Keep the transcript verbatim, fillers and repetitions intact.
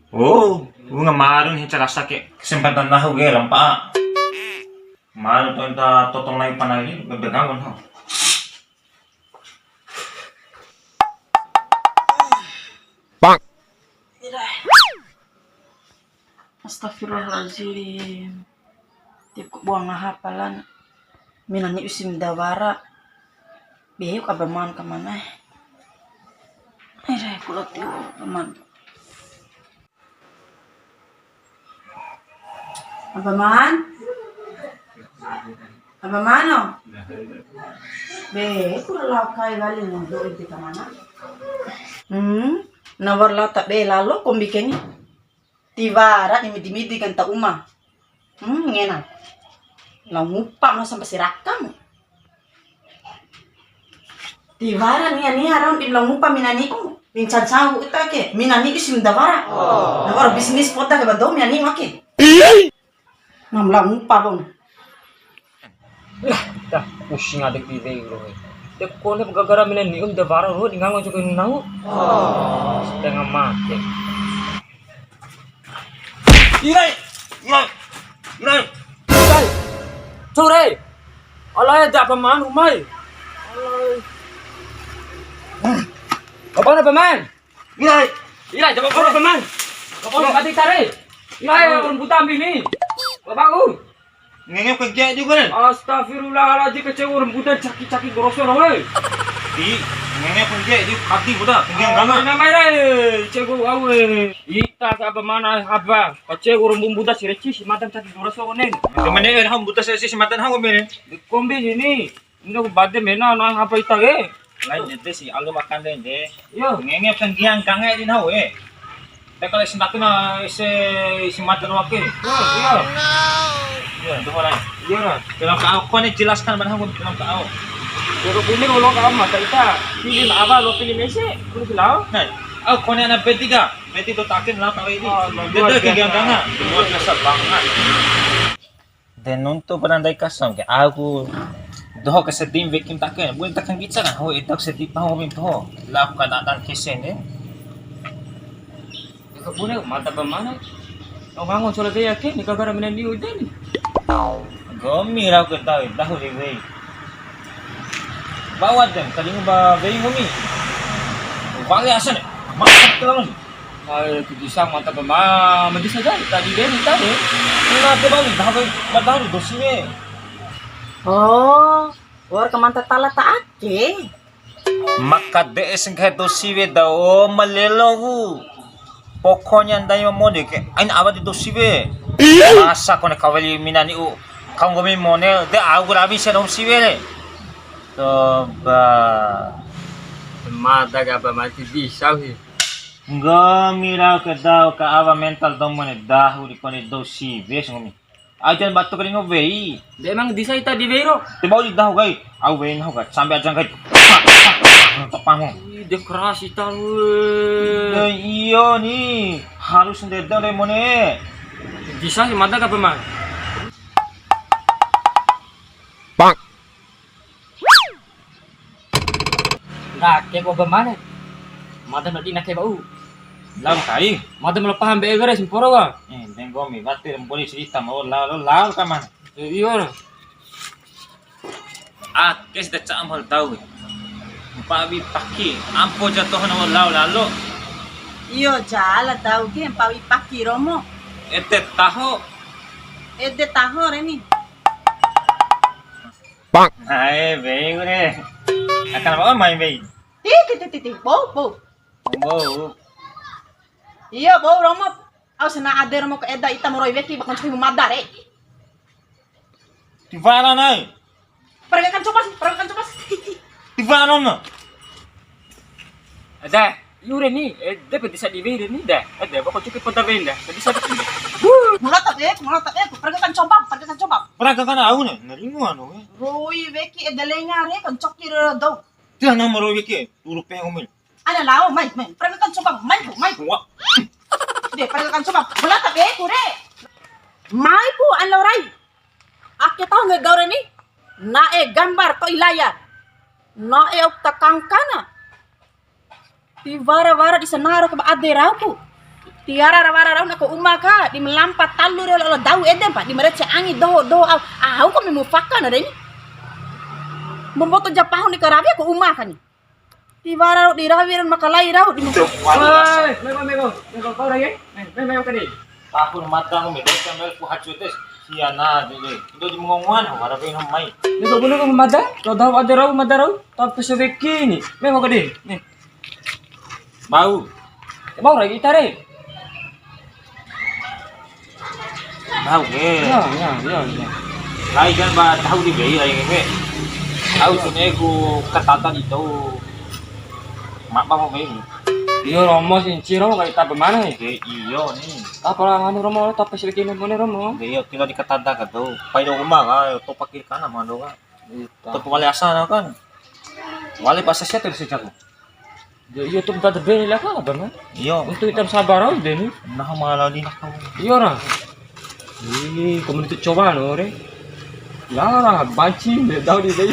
Oh, wunga marun hica rasa ke kesempatan nahu ke rampa. Marun to enta totong nai panai, bebegang kan. Bang. Astagfirullahaladzim. Tiap ku buang ngaha palan. Mina ni usim dawara. Beuk aba man kamana. Ere, kulo tio teman. Aba man? Aba mano? Be, kulo lao kai wali ngundu inti kamana? Hmm, nawar lao ta be lalo kombi keni. Tiwara ni midi-midi kan ta uma. Hmm, ngena. Lao ngupa ma sampe si raka mu. Tiwara nia nia raun di lao ngupa mina ni'u. Mincan sahu ita ke. Mina ni'u si mdawara. Nawara bisnis poda ke ba dou mina ni'u ake. Ngam lao ngupa bong. Lah, dah pusing adik di wei bro. Te kone gara-gara mina ni'u mdawara bro, di ngango cukup nau. Setengah mati. Irai, irai, irai, irai. Sore. Alai, ada apa man rumai? Alai. Apa ada paman? Irai. Irai, coba apa paman? Apa mati tare? Irai, orang buta ambil ni. Bapak. Ngenge pengke juga nih. Astagfirullahaladzim, kecewa orang buta caki-caki gorosor, woi. Di, ngenge pengke di kati buta, pengke ganga. Nama rai, cego awe. Ita ke apa mana apa? Kecewa orang buta si reci si matan caki gorosor, neng. Temen ini ham buta si matan ham, kombi ini. Kombi ini. Ndo bade mena na apa ita ke? Lain ede si, alu makan de, de. Iyo. Ngenge penggiang kange di nahu, eh. Te kalau sendaki na isi, isi mata doake. Iyo, iyo. Iyo, itu mulai. Iyo, nah. Dalam kau, kau ni jelaskan mana aku dalam kau. Jero bumi ulo kau mata ita. Pilih apa lo pilih mese, pilih silau. Nah, aku kau ni anak B tiga. B tiga takin lah kau ini. Oh, luar biasa. Beda kegiatan. Luar biasa banget. De nuntu pala ndai kasam ke, au ku doho ke sedi wekim ta ake, bune ta kanggica na, ho eda sedi pahu mim toho, lao ka dadan kesen de. Ka bune mata ba mana? Au ngango cola de ake, ni kagara mena ni udan. Gomi rau ke dahu, dahu de wei. Bawa dem, tadi nguba wei ngomi. Bale asan, mata ke lawan. Ai, ku disa mata ba ma, ma disa jari, tadi de minta de. Ina te bali, dah be, ba dahu dosi we. Oh, wa'ur ka manta tala ta ake. Maka de es nggahi dosi we da, o, malelo ku. Pokoknya ndai ma mone ke, ain awa di dosi we. Masa kone kaweli mina ni'u, kau nggomi mone, de au ku rawi sia dosi we le. Coba. Mada ka ba mati disa sih. Nggomi rau ke dau ka awa mental domo ne dahu di kone dou siwe si nggomi. Au jan batu karingo wei. De emang disa ita di wei ro? Te bau di dahu kai. Au wei nahu ka sampe aja kai. Tepang. Ih, de keras ita lu. Ya iyo ni. Harus ndede re mone. Disa si mada ka pemang. Bang. Ndake ko ba mane? Mada na dina ke bau. Lao kai. Mada mala paham be gare simporo wa. Eh, de nggomi wati ra mpori cerita ma lao lao lao ka mana? Eh, iyo na. Ake sida ca'a mahal tau. Mpawi paki, ampo jatoh na lao lalo. Iyo ja la tau ke mpawi paki romo. Ede taho. Ede taho re ni. Bang. Hai, bei ure. Akan apa mai bei? Ti, ti, ti, ti, ti. Bou, bou. Bou. Iyo, bou romo. Au sena ade romo ke eda ita moroi weki bakon cumi mada re. Tiwara nai. Peragakan coba sih, peragakan coba sih. Tiwara na. Ada. Iu re ni, eh, de pe disa di wei re ni, de. Eh, de, pokok cukup peta wei, de. Pe disa di wei. Mula tak, eh, mula tak, eh, peragakan coba, peragakan coba. Peragakan au ne, naringu anu, eh. Roi weki, eh, delenga re, kan coki re dou. Dia nama roi weki, turu pe ngomel. Ada lao, mai, mai, peragakan coba, mai ku, mai ku. Wah. De, peragakan coba, mula tak, eh, ku re. Mai ku, alo rai. Ake taho ngge gaure ni, na'e gambar to'i layar. Na'e ukta kangkana. Ti wara-wara di sanaro ke ba ade rauku. Tiwara ra wara rau na ko uma ka, di ma lampa talu re lalo dou ede mpa, di ma rece angi doho, doho au. Au ko me mufaka na re ni. Mboto ja pahu ni karawi ko uma ka ni. Tiwara rau di rawi ran makalai rau di. Cuk, wali rasa. Woi, meko, meko, meko, kau lagi? Eh, meko, meko tadi. Tahun mata aku meko, kan meko ku hacu tes. Sia na, dede. Indo di mongoan, wara pe no mai. Meko, bune ko mada? Kau tahu ada rau, mada rau? Tapi sedeki ni. Meko, kau deh. Nih. Bau. Bau lagi, tare. Bau ke. Ya, ya, ya, ya. Lai kan ba tahu di bei lai ke. Au sune ku katata di tau. Mak ba mau bei. Iyo, romo sinci romo kai tabe mana ni? Ke iyo ni. Apa lah anu romo tapi sedikit bune romo. Ke iyo, tinggal di katata ka tu. Pai do uma ka, to pakir kana mando ka. Ita. To pemale asa na kan. Wale pas sia tu sejaku. Ya, iyo, tu tada bela ka, Bang. Iyo. Untuk itam sabar au de ni. Nah, malah ni nak kau. Iyo, ra. Ih, komunitas coba no, re. Ya, ra, banci, de, tahu di, de.